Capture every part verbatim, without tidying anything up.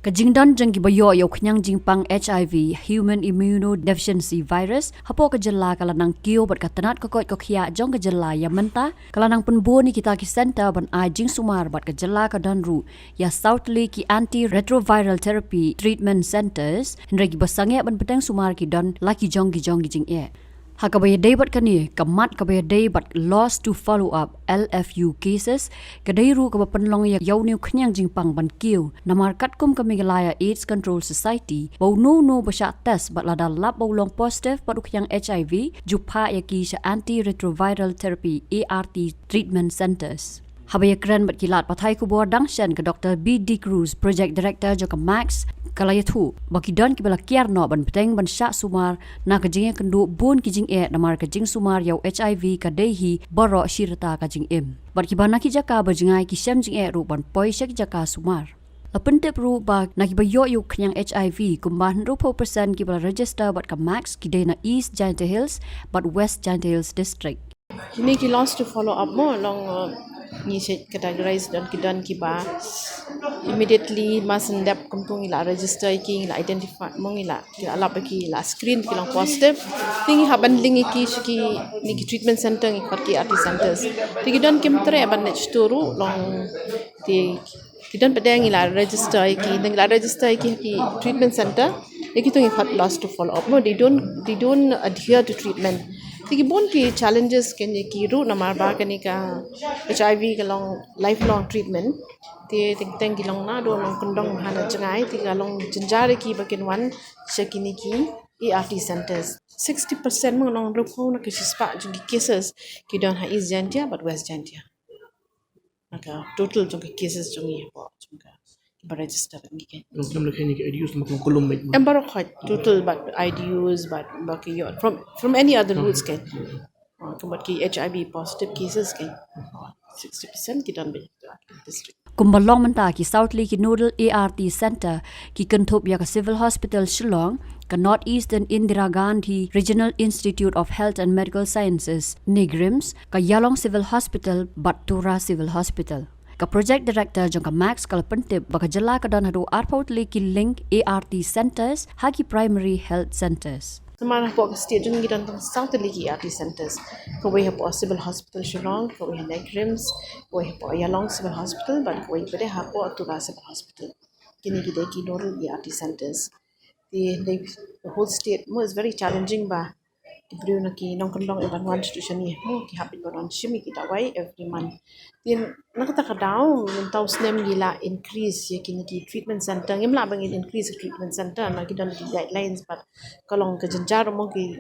Ka jingdon jong kiba ïoh ïa u khñiang jingpang H I V, Human Immunodeficiency Virus, hapoh ka jylla ka la nang kiew bad ka tnat ka koit ka khiah jong ka jylla ïa mynta ka la nang pynbun ïa kita ki center ban ai jingsumar bad ka jylla ka don ruh ïa saw tylli ki antiretroviral therapy treatment centers, hynrei kiba sangeh ban bteng sumar ki don la ki jong ki jong ki jingeh. Ha kaba ïadei bad kane, ka mat kaba ïadei bad lost to follow up, L F U cases, ka dei ruh kaba pynlong ïa ïa une u khñiang jingpang ban kiew. Namar katkum ka Meghalaya AIDS Control Society, ba uno uno ba shah test bad lada lap ba u long positive bad u khñiang H I V, ju phah ïa ki sha antiretroviral therapy, A R T, treatment centers. Haba ïakren bad ki lad pathai khubor dang shen, ka Doctor B D Cruz, Project Director jong ka MACS, ka la ïathuh ba ki don kiba la kiar noh ban bteng ban shah sumar na ka jingïakynduh bun ki jingeh, namar ka jingsumar ïa u H I V ka dei hi baroh shi rta ka jingim. Bad kiba na ki jaka ba jngai ki shem jingeh ruh ban poi sha ki jaka sumar. La pyntip ruh ba na kiba ïoh ïa u khñiang H I V, kumba hynriewphew percent kiba la register bad ka MACS ki dei na East Jaintia Hills bad West Jaintia Hills District. Kine ki lost to follow up mo long, uh, ngi shu categorize don ki don kiba immediately, mar shen dep kumto ngi la register ïa ki, ngi la identify mo, ngi la, ngi la lap ïa ki, la screen, ki long positive. Te ngi hap ban link ïa ki sha kine ki treatment center, ngi khot ki A R T centers. Te ki don kim treh ban leit sha to ruh long, te ki don pat de ngi la register ïa ki, ngi la register ïa ki ha ki treatment center. Ïa kito ngi khot lost to follow up mo, they don't, they don't adhere to treatment. Te ki bun ki challenges kine ki ruh, namar ba kane ka H I V ka long lifelong treatment. Te teng teng ki long naduh nongkyndong ha na jngai, te ka long jynjar ïa ki ba kin wan sha kine ki A R T centers. Sixty percent mo, nong hynriewphew na ka shispah jong ki cases ki don ha East Jaintia bad West Jaintia. Na ka total jong ka cases jong ngi hapoh jong ka, kiba register bad ngi kein. Long kam la kein ki I D Us, ma kong kulum bad. Em baroh khoit, total bad I D Us bad ba ki ïoh from, from any other routes kein. Ah, ka bad ki H I V positive cases kein. Sixty percent ki don bad district. Kumba long mynta, ki saw tylli ki nodal A R T center ki kynthup ïa ka Civil Hospital Shillong, ka North Eastern Indira Gandhi Regional Institute of Health and Medical Sciences, NEIGRIHMS, ka Ïalong Civil Hospital bad Tura Civil Hospital. Ka Project Director jong ka MACS ka la pyntip ba ka jylla ka don haduh arphew tylli ki link A R T centers ha ki primary health centers. Namar hapoh ka state jong ngi don tang saw tylli ki A R T centers. Kawei hapoh Civil Hospital Shillong, kawei ha NEIGRIHMS, kawei hapoh Ïalong Civil Hospital, bad kawei pat de hapoh Tura Civil Hospital. Kine ki dei ki nodal A R T centers. Te dei, the whole state mo is very challenging ba ki briew na ki nongkyndong ïa ban wan sha tu sha ne mo, ki hap ban wan shim ïa ki dawai every month. Te na kata ka daw mynta u snem ngi la increase ïa kine ki treatment center. Ngim lah ba ngin increase treatment center, na ki don ki guidelines, but ka long ka jynjar mo, ki,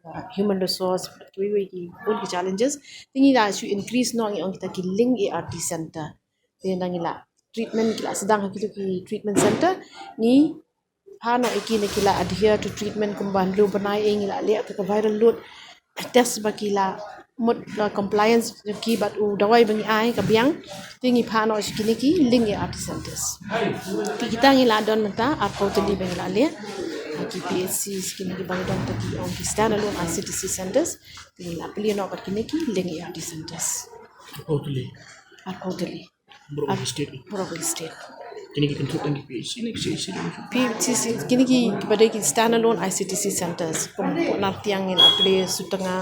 uh, human resource, but kiwei kiwei ki bun ki challenges. Te ngi la shu increase noh, ngi ong kita ki link A R T center. Te na ngi la treatment, ki la sdang ha kito ki treatment center, ngi phah noh ïa ki ne ki la adhere to treatment kumba hynriew bnai, eh, ngi la leh ka viral load test ba ki la mut, uh, compliance ki bad u dawai ba ngi ai ka biang. Te ngi phah noh sha kine ki link A R T centers. Te kita ngi la don mynta arphew tylli ba ngi la leh. Ki P H Cs kine kiba ngi don te ki ong ki standalone I C T C centers. Te ngi la plie noh bad kine ki link A R T centers. Arphew tylli. Arphew tylli. Baroh state. Baroh state. Kine ki kynthup tang ki P H C ne ki C H C ne? P H C, kine ki, kiba dei ki standalone I C T C centers. Kum hapoh Nartiang ngi la plie, Sutnga,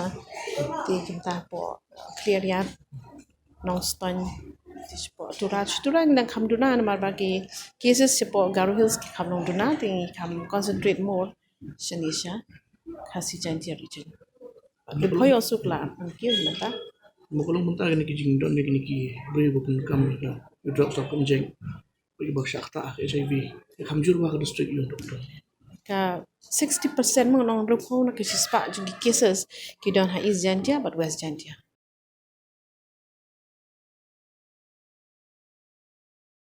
te kumta hapoh Khliehriat, Nongstoiñ, te shapoh Tura, Tura ngi dang kham duna namar ba ki cases shapoh Garo Hills ki kham long duna, te ngi kham concentrate more shane sha Khasi Jaintia region. Ri Bhoi also kla, thank you, mynta. Mo ka long mynta kine ki jingdon ne kine ki briew ba pun kam ka drugs of inject. Ba ki ba shah ktah H I V. Ka kham jur ba ka district ïa u doctor. Ka sixty percent mo, nong hynriewphew na ka shispah jong ki cases ki don ha East Jaintia bad West Jaintia.